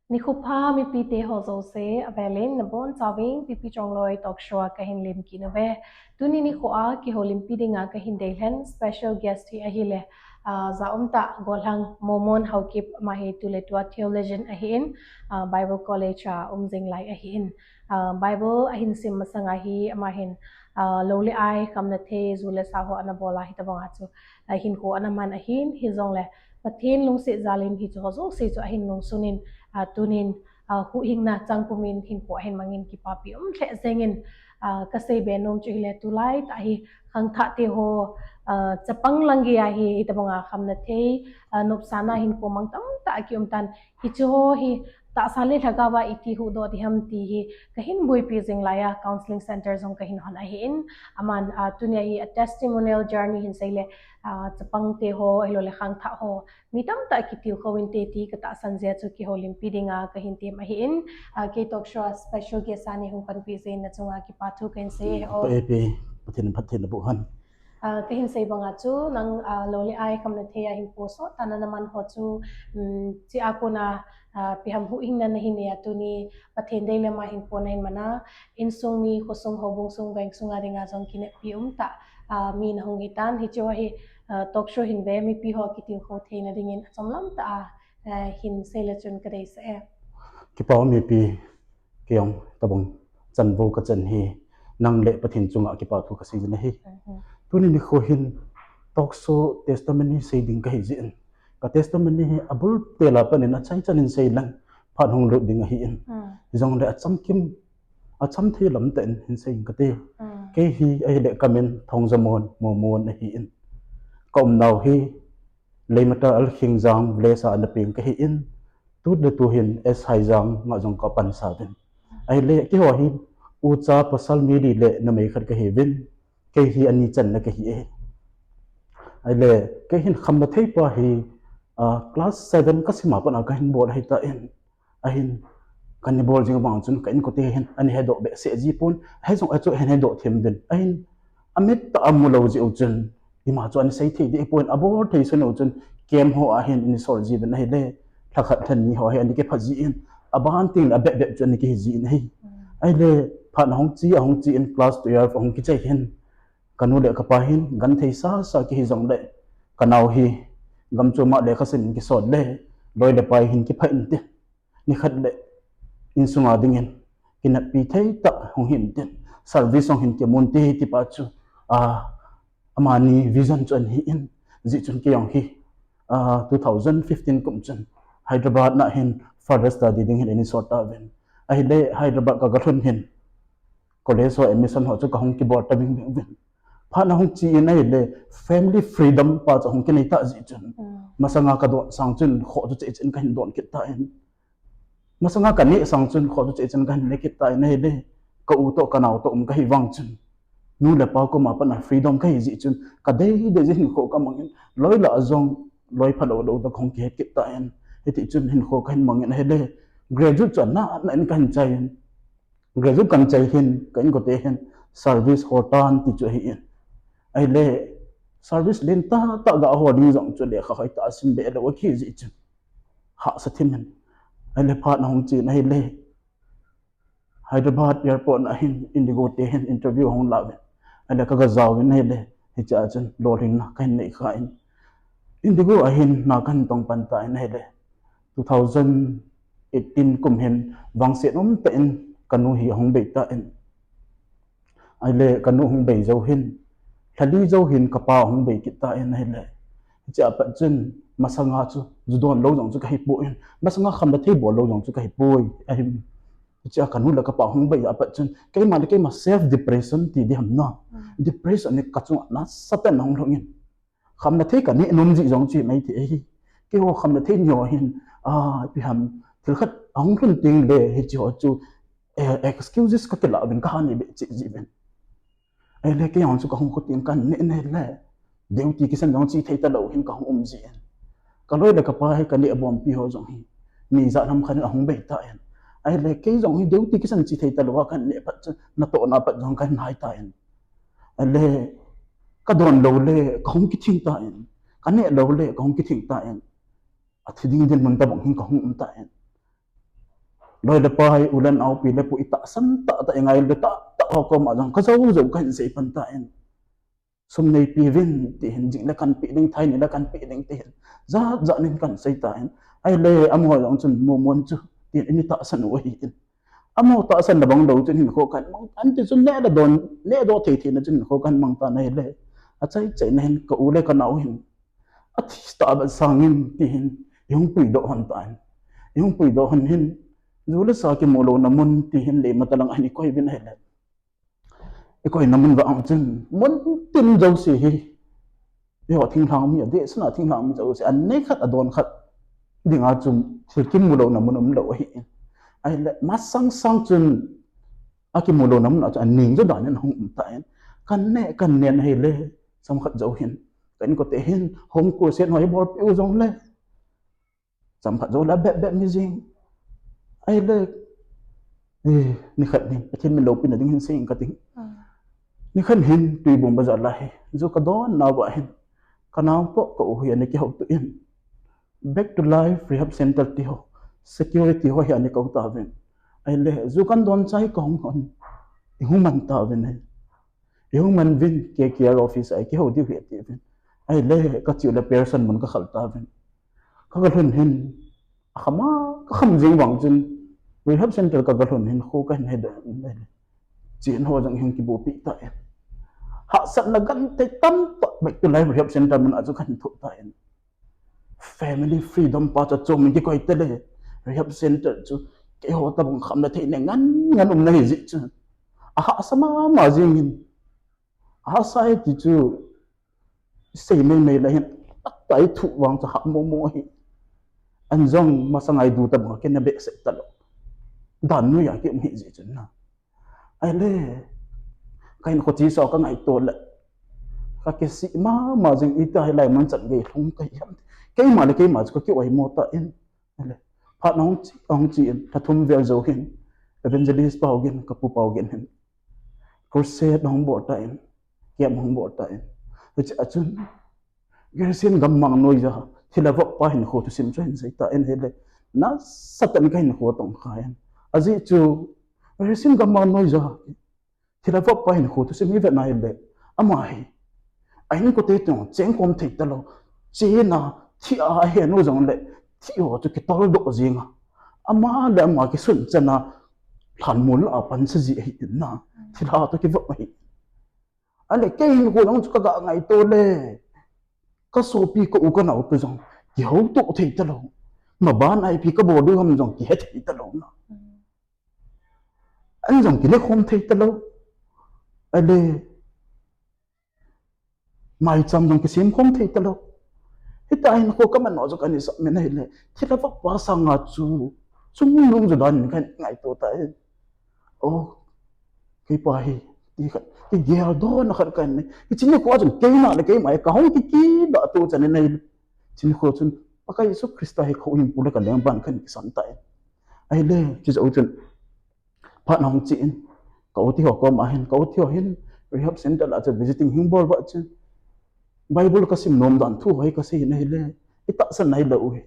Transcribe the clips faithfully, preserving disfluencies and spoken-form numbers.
Nikho pha mipite ho jouse, avelin nabonchauvin Pipi Chongloi talk show a kahin lemkit uve. Tuni nikho a kihoulimpi dinga kahin deilhen special guest hi ahile, ah, jaumtah Golhang Momon Haokip, ama hi tuletua theologian ahin, ah, Bible College a um jing lai ahin. Ah, Bible ahin sim masanga hi ama hin, ah, lou le ai, khamna thei, ju le sa ho ana bol a, hitobanga chu, ah, hinkho ana man ahin, hijongle Pathen lungset jalin hiche ho jouse chu ahin nungsunin, ah, tunin, ah, huhhingna changpumin hinkho ahin mangin kipapi um lheh jengin, ah, kasei be nom chu hile, tulai tah hi khangthah te ho, ah, chapang lang geiya hi, hitobanga khamna thei, ah, nopsahna hinkho mang tamtah akium tan, hiche ho hi tahsa le lhagao a iti huhdoh ding ham ti hi kahin boipi jing laiya, counselling center jong kahin hon ahin, aman, ah, tunia hi a testimonial journey hin seile, ah, chapang te ho, ahiloule khangthah ho, mi tamtah kitilkhou inte ti katahsan jeh a chu kihoulimpi dinga kahin tem ahin, ah, kei talk show a special guest a nei hung panpi jeh in nachunga kipa thu kahin sei e. Pathen phatthei naboh hen. Ah, kahin sei banga chu nang, ah, lou le ai khamna thei a hinkho sot tah a naman ho chu, um, chea kona, ah, ipi ham huhhingna nahin nei a, tuni Pathen dei le ama hinkho nahin mana, insung mi, khosung, houbung sung, veng sunga dinga jong kineppi umtah, ah, mi nahung hitan, hiche ho hi, ah, talk show hin ve mipi ho kitilkhou theina dingin achomlam tah a, ah, hin seile chun kadeisah e. Kipa um e Pi, kei jong tobang chanvo kachan hi nang le Pathen chunga kipa thu kasei jin ahi. Tuni nikho hin talk show testimony sei ding kahi jeh in, ka testimony hi abul tela panin achaichan in sei leng phat hung lut ding ahin. Hijongle achamkim, achamthei lam tah in hin sei inge kati. Kei hi ahile kamin Thongjamon Momon ahin. Kaumnau hi Leimata Alkhingjang village a ana peng kahin, tuletu hin S. Haijang a jong kapansa uvin. Ahile keiho hi ucha pasal mi li le numei khat kahiuvin, kei hi ani channa kahi e. Ahile kei hin khamna thei pa hi, ah, class seven kasima pat a kahin bol ahitan, ahin kana bol jing vang chun ka inkote hin ana hedoh behseh jipon, hijong a chu ahin hedoh thim uvin, ahin amit tah a amu lou jeh u chun ima chu ana sei thei deh pon, abol thei sun u chun camp ho a hin ana sol jiuvin ahile, lhakhat lhani ho hi ana kipha jin, aban tengle abep bep chu ana kihi jin ahi. Ahile phat ahung che, ahung che in class twelve ahung kichai hin, kanu le kapa hin genthei sasa kihi jongle, kanao hi gamchom a lekhasim in kisol le, loi le pai hin kipha intin, nikhat le insunga dingin kineppi thei tah hung hi intin, service jong hin kimun te ti pa chu, ah, amani vision chu ahin, hijeh chun kei jong hi, ah, two thousand fifteen kum chun Hyderabad na hin further study ding hin ana sol tauvin. Ahile Hyderabad kaga lhun hin college ho admission ho chu kahung kibol ta vingving uvin. Phat ahung che in ahile family freedom pa chu ahung kinei tah jeh chun, masanga kadon sang chun kho chu cheh cheh in kahin don kit tan, masanga kaneh sang chun kho chu cheh cheh in kahin ne kit tan ahile, ka u toh kanao toh um kahi vang chun, nu le pa koma pat a freedom kahi jeh chun, kadei dei jeh hinkho kamangin, loi lah a jong loi phalou lou toh kahung kihet kit tan, hiti chun hinkho kahin mangin ahile, graduate chu ana ana in kahin chai in, graduate kahin chai hin ka inkote hin service hol tan ti chu ahin. Ahile service lentah tah ga hol ding jong chu lekha hoitah a sim be lou akhi jeh chun, hahsa thim in, ahile phat ahung che in ahile Hyderabad airport na hin Indigo te hin interview ahung la uvin, ahile kaga jaovin ahile, hichea chun lolhinna kahin nei khan, Indigo a hin na kahin tong pan tan ahile, two thousand eighteen kum hin vangset umtah in kanu hi ahung bei tan, ahile kanu hung bei jou hin, lhali jou hin kapa ahung bei kit tan ahile, hichea pat chun masanga chu ju don lou jong chu kahipoi, masanga khamna thei bol lou jong chu kahipoi ahin, hichea kanu le kapa hung bei a pat chun keima le keima self depression ti diham na, depression hi kachunga nasatah in ahung lhungin, khamna thei kaneh nom jeh jong chu himai thei ahi. Keiho khamna thei neo hin, ah, ipi ham, thil khat ahung lhun tengle hiche ho chu, eh, excuses kakilah uvin, kaha nei be cheh jeh uvin. Ahile kei jong chu kahung khu teng kahin neh in ahile, duty kisan jong che thei talou hin kahung um jin, kaloi le kapa hi kaneh bompi ho jong hi mi ijat ham khat in ahung bei tan, ahile kei jong hi duty kisan che thei talou a kahin neh pat chun natohna pat jong kahin hai tan, ahile kadon loule kahung kithing tan, kaneh loule kahung kithing tan, athi ding dinmun tobang hin kahung um tan. Loi le pai, u le nao, pi le pu, i tahsan tahtah, i ngai le tahtah ho koma jong ka jou jou kahin sei pan tan. Sum neipe uvin, tihin, jing le kanpe ding, thai nei le kanpe ding, tihin. Jat jat in kahin sei tan. Ahile, amaho jong chun, Momon chu, tin, in tahsan u ahin. Amaho tahsan na bang lou chun hinkho kahin mang tan, ti chun neh le don, neh doh thei thei na chun hinkho kahin mang tan ahile. Achai chai na hin ka u le ka nao hin. Athi tah a sangin, tihin, i hung puidoh hon tan. I hung puidoh hon hin. Ju le sa kimu louna mun, tihin, Leimata lang a hin i koi uvin ahile. I koina mun vang chun, mun tin jouse hi. Eiho thinglhang mi, adeh suna thinglhang mi jouse, an nei khat, adon khat. Dinga chu thil kimu louna mun um lou ahi. Ahile, masang sang chun, akimu louna mun a chu, aning jo dan in hung um tan. Kan neh, kan nen ahile, chomkhat jou hin. Ka inkote hin, home crusade ho i bolpeh u jongle. Chomkhat jou le bep bep mi jing. Ahile, eh, nikhat hin, Pathen min loupina ding hin sei ing kating. Nikhat hin, Tuibong bazar lai hi. Ju ka don nauva hin. Ka nao toh ka u hi ana kihouto in. Back to Life Rehab Center ti ho. Security ho hi ana kou tauvin. Ahile, ju kan don chai ka hung hon. I hung man tauvin hin. I hung man uvin, K K R office a i kihou diu ahi ati uvin. Ahile, ka che u le Pearson mun ka khal tauvin. Ka ga lhun hin, akham a, ka kham jing vang chun, Rehab Center ka ga lhun hin, kho kahin he doh in, ahile. Chen ho jong hung kibupi tan. Hahsatna genthei tamtah, Back to Life Rehab Center mun a chu kahin thoh tan. Family freedom pa chu chom in kikoi tele. Rehab center chu keiho tabang khamna thei nei ngan ngan umna ahi jeh chun. Ahahsa mama jing in. Ahahsa e ti chu sei mei mei la hin. Atai thu vang chu hah momo ahi. An jong masang a i du tabang kei na behseh talou. Dan noiya ki um ahi jeh chun na. Ahile, ka hinkho chu so ka ngaito le. Ka kisih mama jing, iti hilai mun chan gei lhung kahi ham. Keima le keima chu ka ki oimo tan. Ahile, phat na hung che, hung che in, lha thum vel jou hin. Evangelist Paogen, ka pu Paogen hin. Crusade na hung bol tan. Camp hung bol tan. Hiche a chun, Gerisim gammang noiya, thilha vop pa hinkho thusim chu hin sei tan ahile, nasatah in ka hinkho tong khan. Ajeh chu, Gerisim gammang noiya, thilha vop pa hinkho thusim i vet na ahile, ama hi, a inkote toh cheng khom thei talou, chena, thi a ahen u jongle, thi ho chu kitol doh jing a. Ama le ama kisun chan a, lhanmol a pansa ji ahi tin na, thilha toh kivop ahi. Ahile kei hinkho jong chu ka ga ngaito le. Ka sopi ka u ka nao toh jong kihouto thei talou. Maban a ipi ka bol diu ham jong kihe thei talou na. An jong kile khom thei talou. Ahile maicham jong kisem khom thei talou. Hitia hinkho ka man u jong ka ni sa men ahile. Thilha vop pa sanga chu chungnung jo dan in ka ngaito tai. O, keipa hi, ti khat, kigel dona khat ka nei. Hiche nikho chun keima le keima hi ka hung kikidah to chan in nei. Hiche nikho chun, Pakai Jesu Christa hi ka u hin pu le ka leng ban kahin kisan tai. Ahile, hiche jou chun, phat na hung che in, ka u te ho koma hin, ka u te ho hin, rehab center a chu visiting hin bol uva chun. Bible ka sim nom dan thu ho hi ka sei in ahile, i tahsan nai lou u hi.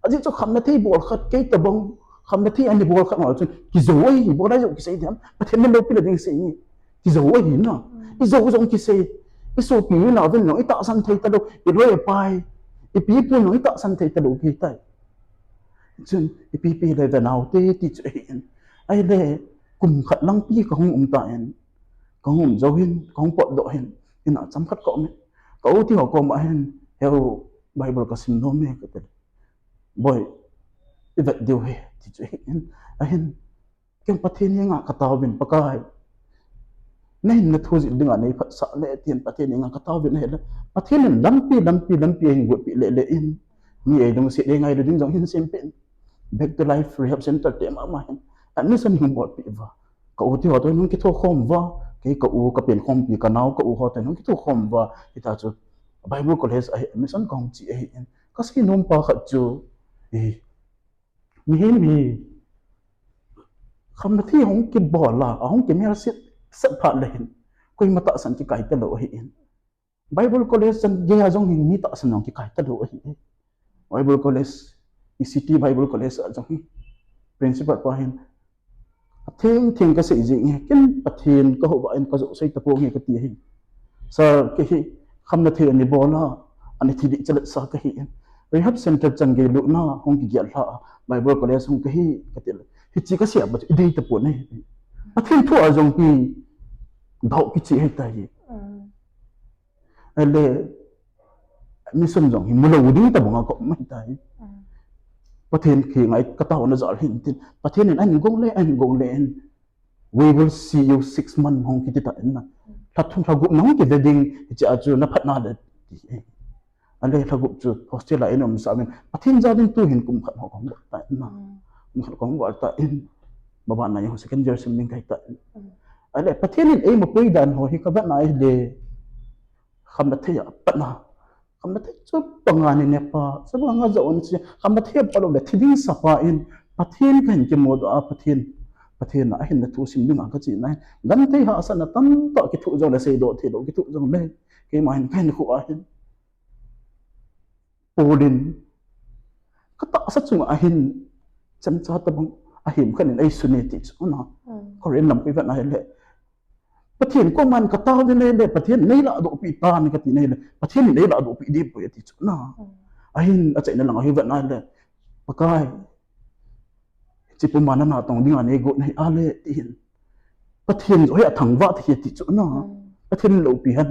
Ajeh chu khamna thei bol khat kei tabang, khamna thei ani bol khat ma chun, kijou ahi, bol a jou kisei diam, Pathen min loupina ding sei ni. Kijou ahi na. I jou jong kisei, i sopi u nao vin jong i tahsan thei talou, i loi i pai, i pi pu jong i tahsan thei talou kitai. Chun, i pi pi le ve nao te ti chu ahi in. Ahile, kum khat lang pi ka hung um tan. Ka hung um jou hin, ka hung potdoh hin, in a chomkhat ka um in. Ka u te ho koma hin, he u Bible ka sim nom e ka ti le. Boi, i vet diu ahi, ti chu ahi in. Ahin, ken Pathen henga ka taovin Pakai. Na hinna thu jil dinga nei phatsah le, tin Pathen henga ka taovin ahile. Pathen in lampi, lampi, lampi ahin gotpi le le in. Mi ei lungset ei ngailu ding jong hin sempeh in. Back to Life Rehab Center te mama hin. Admission hin bolpi uva. Ka u te ho toh hin hung kitho khom uva. Kei ka u ka pen khompi ka nao ka u ho toh hin hung kitho khom uva. Hita chu Bible College a hi admission ka hung che ahi in. Ka sei nom pa khat chu. Eh, mihem hi. Khamna thei hung kibol a, ahung kimel set, set phat le hin. Koima tahsan kikai talou ahi in. Bible College chan gei a jong hin mi tahsan jong kikai talou ahi. Bible College, i City Bible College a jong hin. principal pa hin, "Atheng theng kasei jing e, ken Pathen kahou va in kajoh sei tapong e," kati hi. "Sir, kei hi khamna thei ani bol a, ani thi ding chalet sa kahi in. Rehab center chan gei lutna hung kigel lha a, Bible college hung kahi," kati le. "Hiche kasei a pat idei tapon e. Pathen thu a jong kidou kichai ahitai. Ahile mission jong hi mulou ding tabang a kaum ahitai. Pathen khenga kataona jal hin tin. Pathen in ahin gong le, ahin gong le in, 'We will see you six months,' hung kiti tan na. Lha thum lha gup na hung kiti ding, hiche a chu na phatna le," ti. Ahile lha gup chu hostel a in um sa min. "Pathen jal in tu hin kum khat ho kahung val tan na. Kum khat kahung val tan. Mabana jong second year sim ding kahi tan." Ahile Pathen in eima pui dan ho hi kavet na ahile, khamna thei a pat na, khamna thei chu panga ni ne pa, chu panga jo an si, khamna thei a pat lou le thi ding sa pa in, "Pathen kahin kimudoh a, Pathen, Pathen a ahin na thu sim ding a kachi na hin, genthei hahsatna tamtah kithoh jong le, seidoh thei lou kithoh jong le, keima hin kahin khu a hin, Paul in katahsa chunga hin chemcha tabang ahem khat in eisun e," ti chu na. Korin lam koi vet na ahile, "Pathen koma katao ding ahile, Pathen in eiladoh pi tan," kati na ahile, "Pathen in eiladoh pi ding poi," ati chu na. Ahin achaina lang a hi vet na ahile, "Pakai, hiche puma na natong dinga neigot nahi ahile," ti hin. "Pathen jo hi athangvah thei," ti chu na. "Pathen in loupi hen."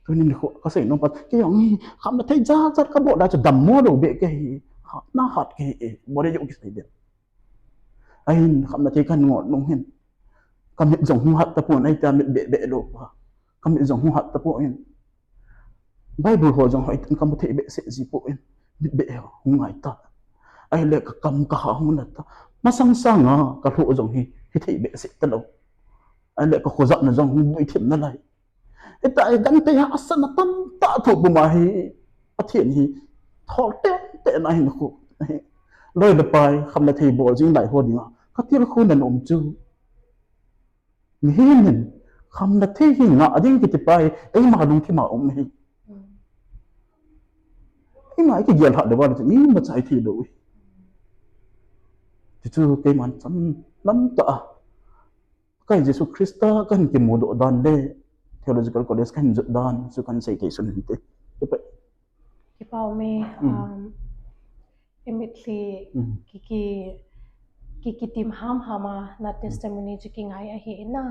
Tunin khu kasei nom pat, "Kei jong hi khamna thei jat jat kabol a chu dammo lou beh kahi, hat na hat kahi e, bol e jo," kisei den. Ahin khamna thei kahin ngol nung hin, kamit jong hung hat tapon, ahi ta mit beh beh lou pa. Kamit jong hung hat tapon, Bible ho jong hoitah in kamu thei behseh ji pon, mit beh hung ngai ta. Ahile kakam kaha hung na ta. Masang sanga kalhoh jong hi, hithei behseh talou. Ahile kakhojahna jong hung bui thim nalai. Hitia hi genthei hahsatna tamtah thoh puma hi Pathen hi thol teng teng na hin khu. Loi le pai, khamna thei bol jing lai ho dinga katilkhouna nom chu, mihem hin khamna thei hi ngah ding kiti pa hi eima lungthim a um hi. Eima ikigel lhah lou va le chu imacha ithei lou hi. Tichu keiman cham lam tah a Pakai Jesu Christa kahin kimudoh dan le Theological College kahin jot dan chu kahin sei thei sun hinte. Kipa. Kipa ume, um, imitli kiki, kiki tim ham ham a na testimony chu kingai ahi in na,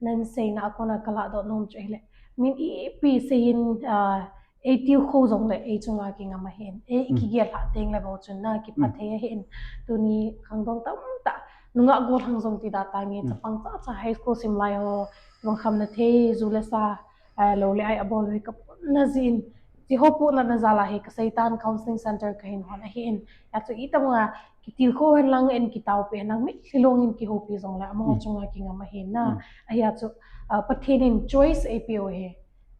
nan seina a kona kaladoh nom chu ahile, min ipi seiyin, ah, eitilkhou jongle eichunga kingam ahin, ei ikigel lhah teng le bou chun na kipha thei ahin, tuni khangdong tamtah, nungah gollhang jong ti da tange, chapang chacha high school sim lai ho, bang khamna thei, ju le sa, ah, lou le ai abol ho hi kapohna jin, ti ho pohnatna jal a hi ka Satan Counseling Center kahin hon ahin, hia chu itobanga kitilkhou hen lang in kitaopi hen lang mitlhi long in kihoupi jongle amaho chunga kingam ahin na, ahia chu, ah, Pathen in choice eipeu hi.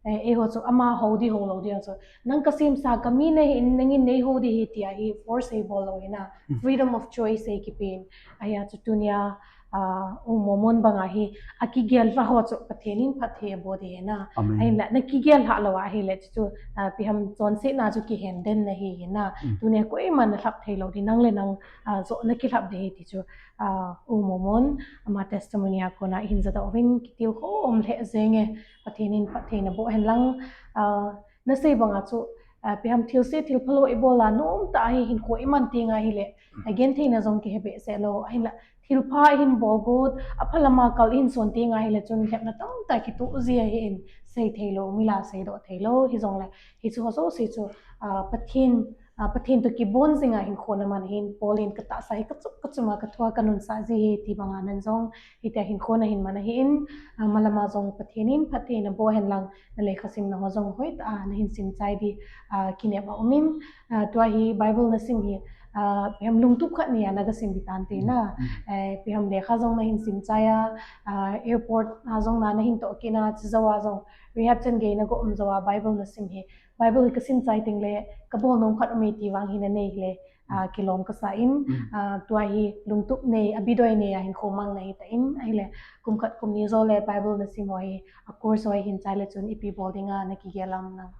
Eh, eiho chu ama hou di hou lou di a chu, nang kasemsa kami nahin, nangin neihou di hi tia hi force eibol lou hi na, freedom of choice eikipen. Ahia chu tunia, ah, U Momon banga hi akigel lhah ho chu Pathen in phatthei aboh di hi na. Ahinla nakigel lhah lou ahile chu, ah, ipi ham chonsetna chu kihen den nahi hi na. Tunia koiman nalhap thei lou di, nang le nang, ah, joh nakilhap di hi ti chu, ah, U Momon ama testimony a kona ihin jadoh uvin kitilkhou um lheh jenge, Pathen in phatthei naboh hen lang, ah, nasei banga chu, ah, ipi ham thilse thilphalou ibol a nomtah a hi hinkho iman teng ahile, ah, gentheina jong kihe behseh lou, ahinla thilpha ihin bol got, apha lama kal ihin son teng ahile chun lhepna tamtah kitoh ji ahin, sei thei lou, mi la seidoh thei lou, hijongle hiche ho jouse chu, ah, Pathen, ah, Pathen toh kibon jinga hinkho naman ahin, Paul in katahsa hi kachom kachom a kathua kanunsah ji ahi ti banga nan jong hitia hinkho nahin man ahin, ah, malama jong Pathen in phatthei naboh hen lang, na lekhasimna ho jong hoitah a nahin simchai di, ah, kinep aumin, ah, tua hi Bible nasim hi, ah, ipi ham lungtup khat nei a nagasim di tante na, eh, ipi ham lekha jong nahin simchai a, ah, airport a jong na nahin toh kit a, chujou a jong rehab chan gei naga um jou a Bible nasim hi, Bible hi kasim chai tengle kabol nom khat aume ti vang hi nanei hile, ah, kilom kasa in, ah, tua hi lungtup nei, abidoi nei a hinkho mang nahi tan, ahile kum khat kum ni joule Bible nasim ho hi, a course ho hi hin chai le chun ipi bol dinga nakigel am nang?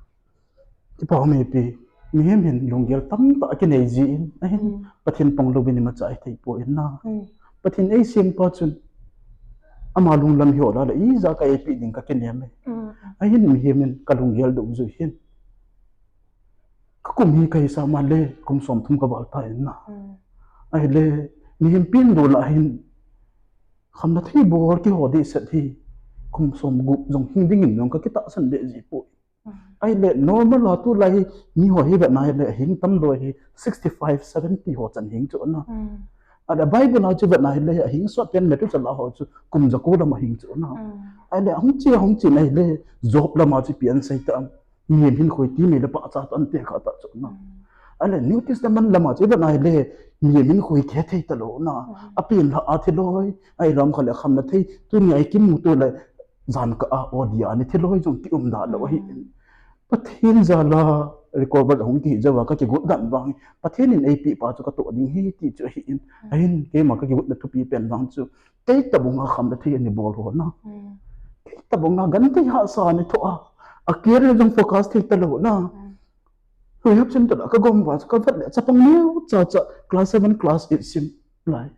Kipa ume pi. Mihem hin lunggel tamtah akinei jin, ahin, Pathen pang louvin imacha ithei poi na. Pathen eisem pa chun ama lunglam hi hola le, ija ka eipi ding ka kinem e. Ahin mihem hin ka lunggel dou jui hin. Ka kum hi ka hisa ma le, kum som thum ka val ta in na. Ahile, mihem pen do la hin, khamna thei bol kiho ding set hi, kum som gup jong hing dingin jong ka kitahsan be ji poi. Ahile, normal a tulai hi, mi ho hi vet na hile, hing tam do hi, sixty five, seventy ho chan hing chu na. Ahile, Bible a chu vet na hile, hing sot pen Methuselah ho chu, kum jako lam a hing chu na. Ahile, hung chi, hung chi na hile, Job lam a chu pian sei ta am. Mihem hin khoi ti mi le pa cha tan te kha ta chu na. Ahile, New Testament lam a chu vet na hile, mihem hin khoi the thei ta lou na. Apen la a thi loi, ahilou kha le khamna thei, tuni a i kimu tu le, jan ka a odia ni thi loi jong ki um da lou hi. Pathen jal a recover hung kihi jou va ka kigot dan vang, Pathen in eipi pa chu ka toh ding hi ti chu ahin. Ahin keima ka kigotna thupi pen vang chu, kei tabang a khamna thei ani bol ho na. Kei tabang a gan thei hahsa ani thoh a. A career jong focus thei ta lou na. Rehab center a ka gom va chu ka vet le chapang neo cha cha class seven, class eight sim lai.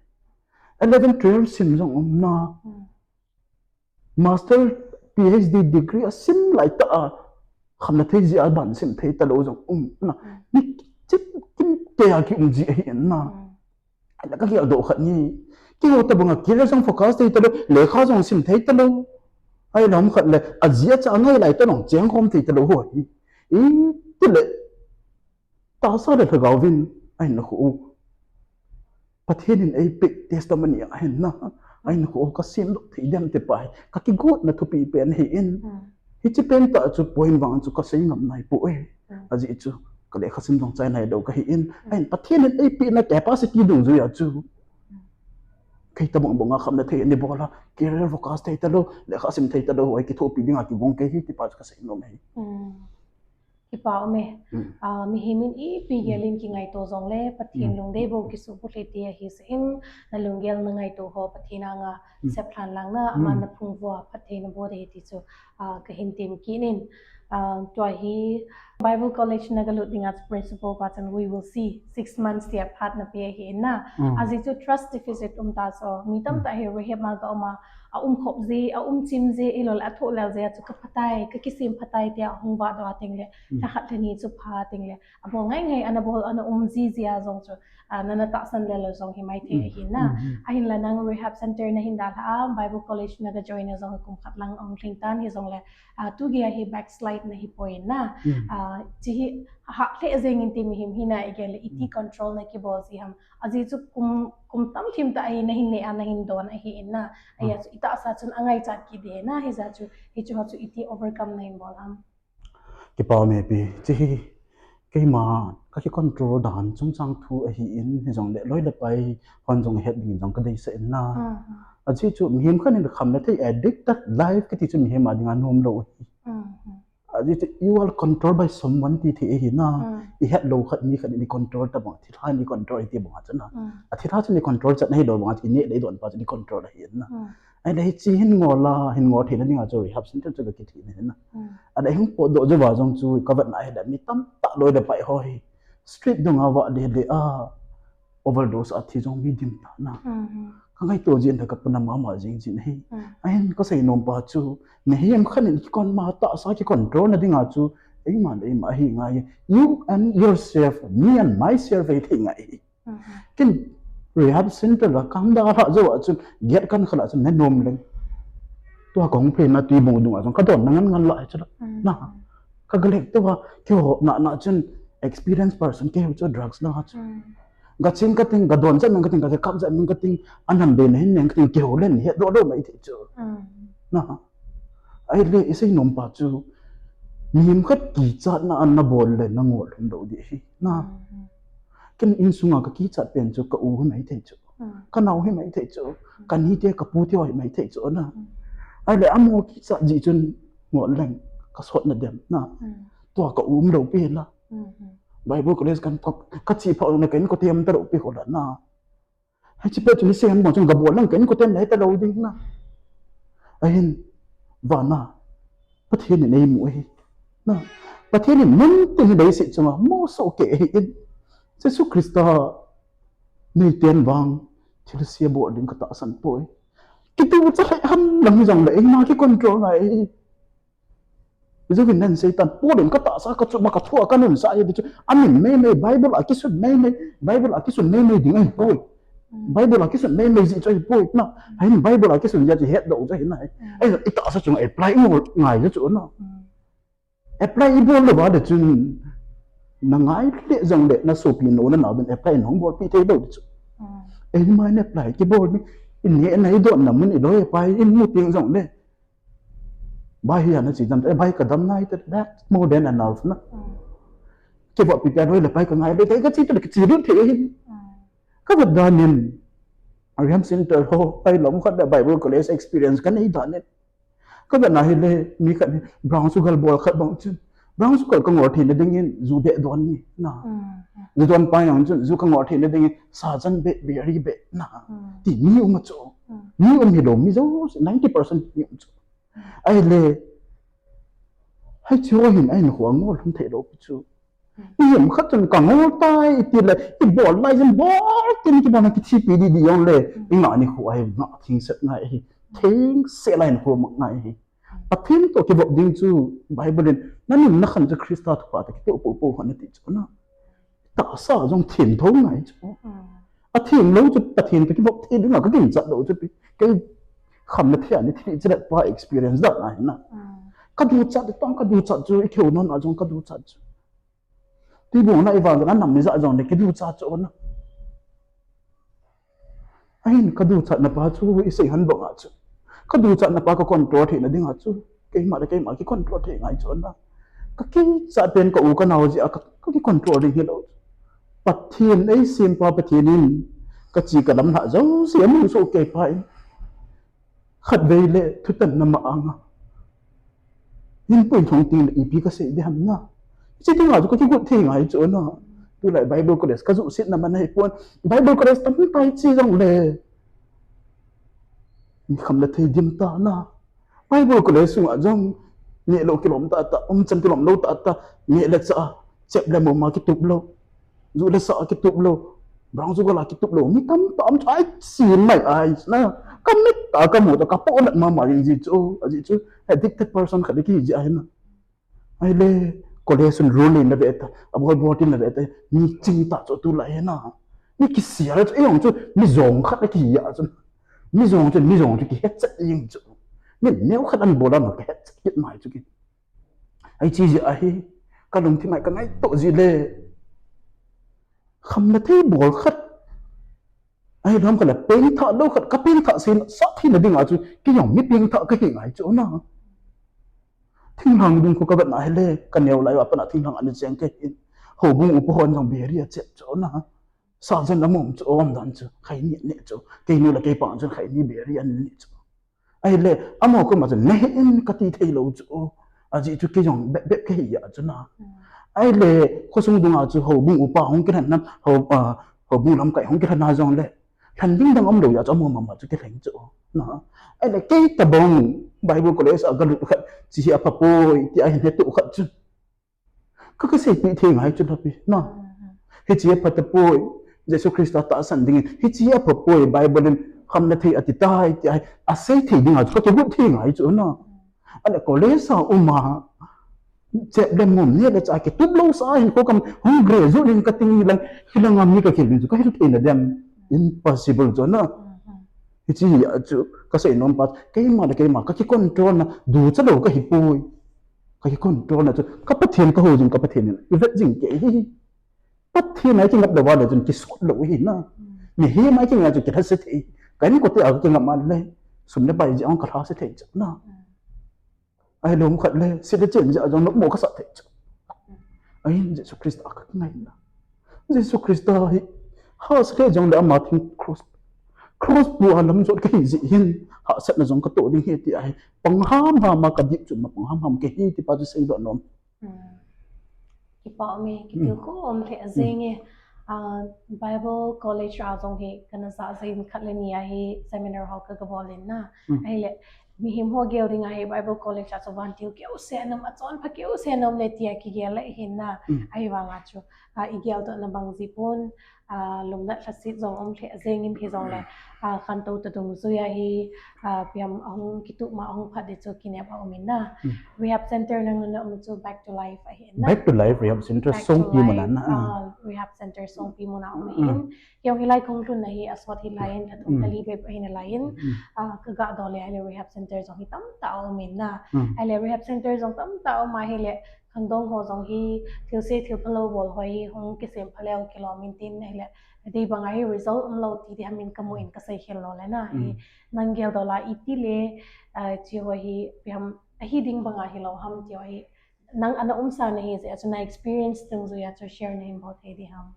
Eleven, twelve sim jong um na. Master, P H D degree a sim lai ta a, khamna thei ji a ban sim thei ta lou jong um na. Ni chip kim te a ki um ji ahi na. Ahile ka gel doh khat ni. Keiho tabang a career jong focus thei ta lou, lekha jong sim thei ta lou. Ahile um khat le, aji acha ngai lai ta jong cheng khom thei ta lou ho hi. Iti le, tahsa le lhagao vin, ahin khu. Pathen in eipe testimony ahin na. Ahin khu ka sem doh thei dem ti pa hi. Ka kigotna thupi pen hi in. Hiche pen tah chu point vang chu ka sei ngam nai poi. Ajeh chu ka lekha sim jong chai nai lou ka hi in. Ahin Pathen in eipeh na capacity dungjui a chu, kei tabang bang a khamna thei ani bol a, career focus thei ta lou, lekha sim thei ta lou, ei kithopi ding a kigong kei hi ti pa chu ka sei nom e. Kipa um e. Ah, mihem in ipi gel in kingaito jong le, Pathen lungdei bou kisuh bulhit ti ahi seh in, na lunggel na ngaito ho Pathen anga seplhan lang na, aman na phung uva phatthei na bol ding ahi ti chu, ah, ka hin tem kit in. Ah, tua hi Bible College na ga lut ding a chu principal pa chun, "We will see, six months," ti a phat na pe ahi in na. Ajeh chu trust deficit um ta chu, mi tamtah hi rehab ma ga um a, a um khop ji, a um chim ji, ahilou le a thoh lel ji a chu ka phatai, ka kisem phatai ti a hung vah doh a teng le, lha khat lha ni chu pha teng le, a bol ngai ngai, ana bol, ana um ji ji a jong chu, ah, na na tahsan lel lou jong hi maithei ahi na. Ahin la nang rehab center na hin dalha a, Bible College na ga join a jong kum khat lang ahung lhing tan, hi jong le, ah, tu gei a hi backslide na hi poi na. Ah, chi hi hah lheh jeng in ti mihem hi na, i gel le iti control na kibol ji ham. Ajeh chu kum, kum tam thim tah ahi na hin neh a na hin don ahi in na. Ahi a chu i tahsa chun a ngaichat kit ding na, hijeh a chu, hichu ha chu iti overcome na hin bol ham. Kipa um e pi, chi hi, keima, ka ki control dan chungchang thu ahi in, hi jong le loi le pai, hon jong het ding jong ka deisah in na. Ajeh chu mihem khat in khamna thei addicted life kiti chu mihem a ding a nom lou ahi. Ajeh chu you are controlled by someone ti thei ahi na. I het lou khat mi khat in i control tabang, thilha in i control ti bang a chu na. A thilha chu i control chat na hilou bang a chu i neh le i don pa chu i control ahi na. Ahile hichi hin ngol a, hin ngol theina ding a chu rehab center chu ka kithei na. Ahile hung potdoh jou va jong chu ka vet na ahile mi tamtah loi le pai ho hi street dung a vah le le a, overdose a thi jong mi dim ta na. Ka ngaito jin da ka puna mama jing jin ahi. Ahin ka sei nom pa chu, mihem khat in ki kon ma tahsa ki control na ding a chu, eima le eima ahi ngai. You and yourself, me and myself ahi thei ngai. Ken rehab center la ka hung dalha jou a chun, gate kan kha la chun, na nom leng. Tua ka hung phei na tui bung dung a chun, ka don na ngan ngan la chu la. Na, ka ga lek tua, keiho na na chun, experience person keiho chu drugs la chun. Ga ching ka ting, ga don chan ka ting, ga kap chan ka ting, anam be na hin neng ka ting, keiho len het doh lou mai thei chu. Na, ahile i sei nom pa chu, mihem khat kichatna a na bol le na ngol lhon lou ding ahi. Na, ken insung a ka kichat pen chu ka u hi mai thei chu. Ka nao hi mai thei chu. Ka nite ka pute ho hi mai thei chu na. Ahile amaho kichat jeh chun ngol leng ka sot na dem na. Tua ka um lou pi la. Bible College kan ka, ka chi pha na ka in ko tem ta lou pi ho la na. Hichi pet chu ni sei ham bang chun ka bol lang ka in ko tem na hi ta lou ding na. Ahin, vana, Pathen in eimu ahi. Na, Pathen in mun tin hi leiset chunga moso kei ahin, Jesu Christa neiten vang thilse bol ding katahsan poi. Kitu cha lhai ham lang hi jongle eima kicontrol ngai ahi. Juvin nan Satan, Paul in katahsa, kachuma, kathua, kanunsa ahi ti chu. Amin meimei, Bible a kisun meimei, Bible a kisun meimei ding ahipoi. Bible a kisun meimei jeh chu ahipoi na. Ahin Bible a kisun jeh chu hetdoh chu ahi na. Ahin itahsa chunga apply ngol ngai chu na. Apply ibol lou va le chun, na ngai le jongle nasopi nu nanaovin apply nahung bolpi thei lou chu. Eima in apply kibol ni, inehna idonna mun, iloi ipai imu teng jongle, bai hi ana chi dam, bai kadam nai te, that's more than enough na. Kivoppi pia loi le pai kangai le, kachi tu le kachi lut thei ahi. Kavet dan in, Rehab Center ho, pai lom khat le Bible College experience kanei dan in, kavetna hile mi khat hi brown sugar bol khat bang chun, brown sugar kangol theina dingin ju beh don ni na. Ju don pa jong chun ju kangol theina dingin sajan beh, beri beh na, ti mi um a chu. Mi um hilou, mi jouse, ninety percent mi um chu. Ahile, hiche ho hin ahinkhoa ngol lhon theilou pi chu. Mihem khat chun kangol tai iti le, ibol lai jin bol tin kibol na kithipi didi jongle, ingah nikho ahi, ngah thengset ngai ahi. Thengse lai nikho ngai ahi. Pathen toh kivop ding chu Bible in, nanunna khan chu Christa thupha toh kitoh poupou hon ati chu na. Tahsa jong theng thou ngai chu. Atheng lou chu Pathen toh kivop thei dinga kaginchat lou chu pi. Kei khamna thei a ni thilse chilet pa experience dan ahi na. Kaduchat tong, kaduchat chu ikihou nom a jong kaduchat chu. Tibong na ivang na nam ni ja jongle kiduchat chu na. Ahin kaduchatna pa chu isei hon banga chu, kaduchatna pa kacontrol theina dinga chu, keima le keima kicontrol thei ngai chu na. Kakichat pen ka u kanao jeh a ka, kakicontrol ding hilou chu. Pathen eisempa Pathen in kachi kalam lhah jouse amu soh kei pa in, khatvei le thutanna ma anga inpui lhung tengle ipi kasei ding ham na. Hiche dinga chu kakigot thei ngai chu na. Tulai Bible College kajoh setna man ahipon, Bible College tamtah hiche jongle, mi khamna thei dim ta na. Bible College sunga jong nehlou kilom tahtah, umchan kilom lou tahtah, neh le chah a, chep le mum a kitup lou, ju le sa a kitup lou, brown sugar a kitup lou mi tamtah um chu, ahi sin mai ahi na. Kamit a kamu toh kapohnat mama jing ji chu, ajeh chu addicted person khat le kihi ji ahi na. Ahile college sun rule in nave ta, abol bol tin nave ta, mi ching tah chu tulai hi na. Mi kisial chu, eijong chu mi jong khat le kihi a chu, mi jong chu, mi jong chu kihetchet jing chu. Mi neo khat an bol a na kihetchet kit mai chu ki. Hiche jeh ahi, kalungthim a kangaito jeh le, khamna thei bol khat, ahilou ham khat le pengthah lou khat, kapengthah sah theina dinga chu keijong mi pengthah kahi ngai chu na. Thinglhang dung khu kavetna hile, kaneo lai uva pat a thinglhang ana cheng kahin, houbung upa hon jong beri achep chu na. Sajan amum chu, aum dan chu khaini aneh chu, keinu le keipa chun khaini beri aneh chu. Ahile amaho koma chun nahin kati theilou chu, ajeh chu keijong bep bep kahi a chu na. Ahile khosung dunga chu houbung upa hung kilhen na, houbung lamkai hung kilhen a jongle, lhen ding dang umlou jeh chu amaho mama chu kilheng chu na. Ahile kei tobang Bible College a galut khat, hiche hi aphapoi ti ahin hetuh khat chu, ka, kaseipeh thei ngai chu na pi na. Hiche hi aphatapoi, Jesu Christa tahsan dingin hiche hi aphapoi, Bible in khamna thei ati tai ti ahi, asei thei dinga chu kakigot thei ngai chu na. Ahile college a uma, chep le mum, neh le chah kitup lou sa hinkho kam hung graduate in kating lang, hilanga mi kakhel ding chu kahil theina dem? Impossible chu na. Hiche hi a chu kasei nom pa, keima le keima kakicontrol na, ducha lou kahipoi. Kakicontrol na chu ka Pathen kahou jing, ka Pathen in ivet jing kei hi. Pathen a ikingap louva le chun kisot lou hi na. Mihem a ikingap chu kilhase thei. Ka inkote a kakingap a le, sum le pai jeh a hung kalhase thei chu na. Ahilou khat le, se le chen jeh a jong nopmo kasah thei chu. Ahin Jesu Christa kakingaina. Jesu Christa hi hahsa le jongle ama thing cross, cross pu a lamjot kahi jeh hin, hahsatna jong katoh ding ahi ti ahi. Pang hamham a kadip chu ma pang hamham kahi ti pa chu seidoh nom. Kipa ume, kitilkhou um lheh jenge. Ah, Bible College a jong hi kana ja jin khat le ni a hi seminar ho ka, ka bol in na. Mm. Ahile, mihem ho gel ding a hi Bible College a chu vantil keu se anom, achonpha keu se anom le tia kigel le hin na. Mm. Ahivang a chu, ah, i geldoh na bang ji pon, ah, lungna lhasit jong um lheh jeng in hi jong le, ah, khantou ta dungjui a hi, ah, piam ahung kituh ma ahung phat di chu kinep a um in na. Mm. Rehab center nang na um chu Back to Life ahi na. Back to Life Rehab Center Songpi mun a na. Ah, Rehab Center Songpi mun a um in. Keu hilai kong lhun na hi asot hilai in, lha thum lha li bep ahi nalai in. Ah, ka ga doh le ahile Rehab Center jong hi tamtah a um in na. Ahile Rehab Center jong tamtah a um ahile, khangdong ho jong hi thil se thil phalou bol ho hi hung kisem phaleu kilom in tin ahile, adei bang a hi result umlou ti di ham in ka mu in ka sei khel lou le na. Hi nang geldoh la iti le, ah, chi ho hi pi ham ahi ding bang a hilou ham ti ho hi nang ana umsa na hi jeh a chu na experience dungjui a chu share na hin bol thei di ham.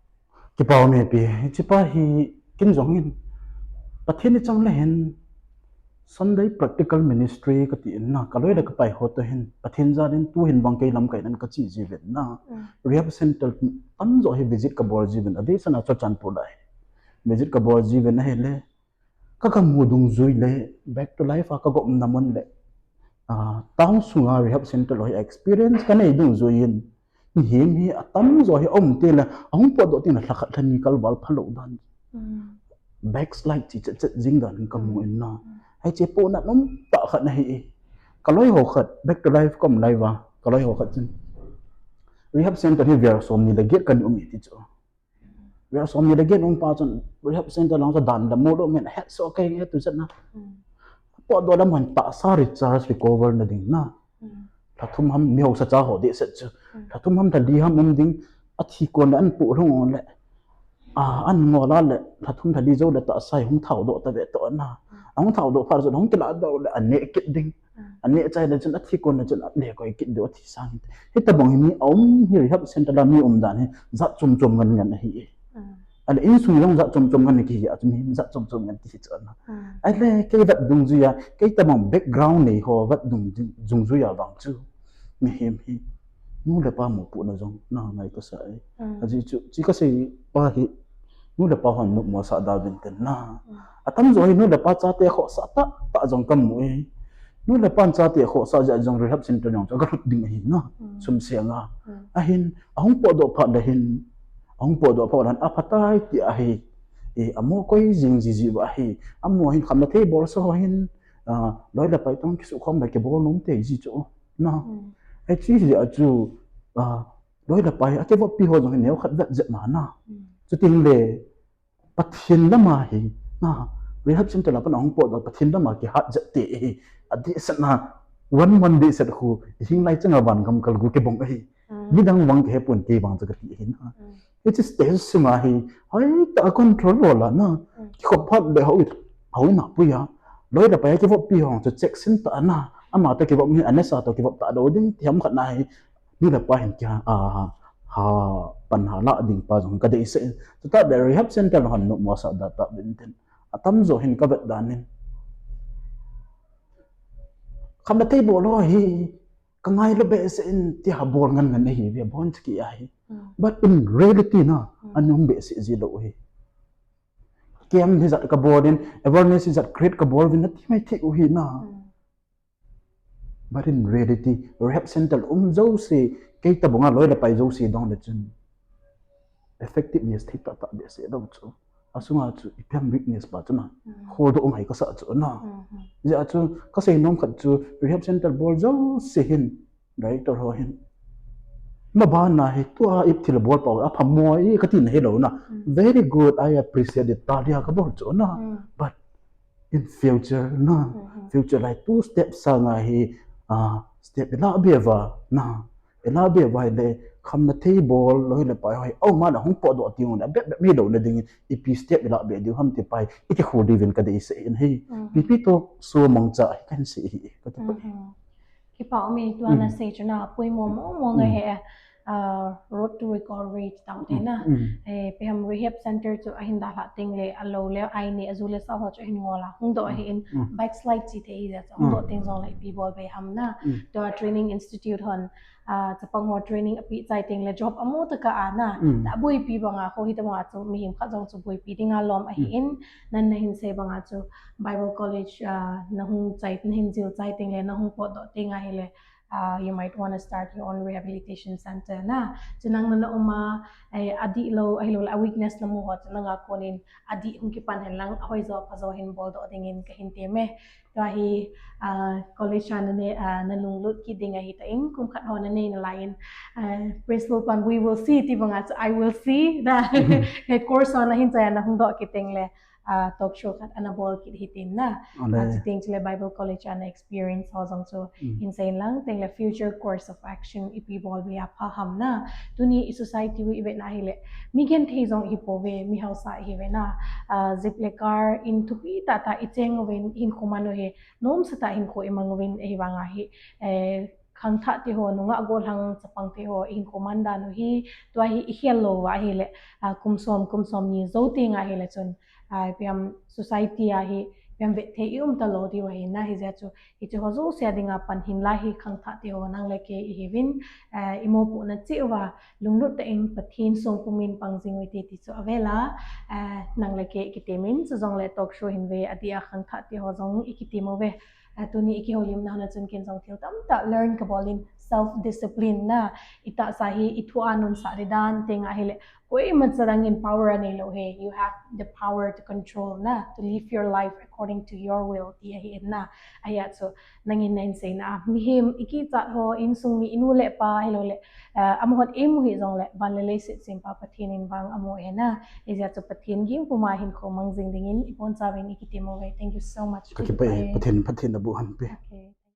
Kipa um e pi, hiche pa hi ken jong hin Pathen i chang le hin Sunday practical ministry kati in na, ka loi le ka pai ho toh hin Pathen jal in tu hin bang kei lamkai nan ka che jiuvin na. Rehab center tamjo hi visit ka bol jiuvin, adeh sanga Churachandpur lai visit ka bol jiuvin ahile, ka, ka mu dungjui le, Back to Life a ka gop na mun le, ah, town sunga rehab center ho hi experience ka nei dungjui in, mihem hi atamjo hi aum te le, ahung potdoh teng le lha khat lha ni kalval phalou dan. Backslide chi chet chet jing dan ka mu in na. Hiche pohnat um tah khat ahi e. Ka loi ho khat, Back to Life ka um lai uva, ka loi ho khat chun, rehab center hi ver som ni le get kana um e ti chu. Ver som ni le get um pa chun rehab center lang chu dan le mu lou men het so kei nge tu chet na. Potdoh lam hon tahsa recharge recover na ding na. Lha thum ham mi hausa cha ho dehset chu. Lha thum ham lha li ham um ding, athi kon le an pu lhung le. Ah, an ngol a le, lha thum lha li jou le tahsa hi hung thao doh ta ve toh na. Ahung thao doh phat chun hung kila doh le, aneh kit ding. Aneh chai le chun athi kon le chun ale koi kit diu, athi sang. Hitabang hi mi aum hi rehab center la mi um dan hi jat chom chom ngan ngan ahi e. Ahile insung jong jat chom chom ngan kihi a chu mi jat chom chom ngan ti hi chu na. Ahile kei vet dungjui a, kei tabang background nei ho vet dung, dungjui a vang chu. Mihem hi nu le pa mopohna jong na ngai kasa e. Ajeh chu, chi kasei pa hi nu le pa hon nopmo sah da uvin tin na. Atamjo hi nu le pa chate khohsah tah tah jong ka mu e. Nu le pan chate khohsah jeh jong rehab center jong chu aga lhut ding ahi na. Sum senga. Ahin, ahung potdoh phat le hin, ahung potdoh phat le hin, aphatai ti ahi. E, amo koi jing jiji uva ahi. Amo hin khamna thei bol sa ho hin, ah, loi le pai tong kisukhom le kibol nom te ji chu. Na. Hiche jeh a chu, ah, loi le pai, akivoppi ho jong hi neo khat vet jep ma na. Chuti le, Pathen lama hi, na, rehab center la pan ahung potdoh, Pathen lama kihat jep te hi, adehset na, one month dehset khu, hing lai changa van gam kal gu kibang ahi. Midang vang kihe pon kei vang chu kati ahi na. Hiche stage sunga hi, hoitah a control lou la na. Kikhop phat le hoi, hoi na pui a. Loi le pai kivoppi ho chu check sin ta na. Ama toh kivop hi, anesa toh kivop ta lou ding, ti ham khat na hi. Nu le pa hin kia, a, ha, pan ha la ding pa jong ka deisah in. Chutah le rehab center la hon nopmo sah da ta uvin tin. Atamjo hin ka vet dan in. Khamna thei bol ho hi, ka ngai lou behseh in ti ha bol ngan ngan ahi ve bon ki ahi. But in reality na, anung behseh ji lou hi. Camp hi jat ka bol in, awareness hi jat create ka bol uvin nati mai thei u hi na. But in reality, rehab center um jouse, kei tabang a loi le pai jouse dong le chun effectiveness thei tah tah behseh lou chu. Asunga chu ipi ham weakness pa chu na. Holdoh ngai kasa chu na. Jeh a chu kasei nom khat chu rehab center bol jouse hin director ho hin. Mabana hi tua ip thil bol pau a phamo e kati na hilou na. Very good, I appreciate it. Talia ka bol chu na. But in future na, future lai two step sanga hi, ah, step ila be uva na, ila be uva le khamna thei bol loi le pai ho hi, auma le hung potdoh ti u le, bep bep mi lou na ding, ipi step ila be diu ham ti pa hi, i kikhol diuvin ka deisah in hi. Pipi toh so mangcha hi kan sei hi, ka ti pa. Kipa um e, tua na sei chu na, poimo mo mo ngai he. uh, road to recovery ti tau te na. Eh, ipi ham rehab center chu ahin dalha teng le alou le aini aju le sa ho chu ahin ngol a hung doh ahi in backslide chi thei ja chu hung doh teng jong le ipi bol be ham na. Tua training institute hon ah, chapang ho training api chai teng le job amu taka a na. Ta boipi banga kho hi ta banga chu mihem khat jong chu boipi dinga lom ahi in nan na hin sei banga chu Bible College ah, na hung chai na hin jil chai teng le na hung pot doh teng ahi le uh, you might want to start your own rehabilitation center na. Chu nang na na um a, eh, adih lou, ahilou le a weakness na mu ho chu nanga konin adih hung kipan hen lang, ahoi jo, apha jo hin bol doh dingin kahin ti me. Tua hi, uh, college a na ne, uh, na lunglut kit ding ahi ta in, kum khat ho na nei na lai in, uh, principal pan, "We will see," ti banga chu, "I will see," da. He course ho na hin chai a na hung doh kit teng le, ah, talk show khat ana bol kit hitin na. Ole. Ah, chuteng chule Bible College ana experience ho jong chu hin sei lang teng le future course of action ipi bol ve a pha ham na. Tuni i society u i ve na hi le mi genthei jong hi po ve, mi hausa hi ve na. Ah, jeep le car in thupi tah tah i cheng uvin hinkho man u hi nomsa tah hinkho i mang uvin hi vanga hi, eh, khangthah te ho, nungah gollhang chapang te ho, i hinkho man dan u hi, tua hi i khel lou va hi le, ah, kum som, kum som ni jou teng ahi le chun, ah, ipi ham society a hi, ipi ham vet thei i um ta lou diu ahi na hi jeh chu, hiche ho jouse a dinga pan hin la hi khangthah te ho nang le kei i hiuvin, ah, i mopohna cheh uva, lunglut tah in Pathen songpum in pang jing u hite ti chu avel a, ah, nang le kei i kitem in, chu jong le talk show hin ve, adeh a khangthah te ho jong i kitem uve. Ah, tuni i kihoulimna hon a chun ken jong thil tamtah learn ka bol in self discipline na. I tahsa hi i thu a nunsah ding dan teng ahi le koima cha dang in power anei lou hi. You have the power to control na, to live your life according to your will ti ahi in na. Ahi a chu nang in na hin sei na a. Mihem i kichat ho, insung mi, i nu le pa hilou le, ah, amahon eimu hi jong le van le leiset sempa Pathen in vang amu e na. Hijeh a chu Pathen ging puma hinkho mang jing ding in i poncha uvin i kitem uve. Thank you so much. Ka kipah e, Pathen, Pathen na bu han pe. Okay.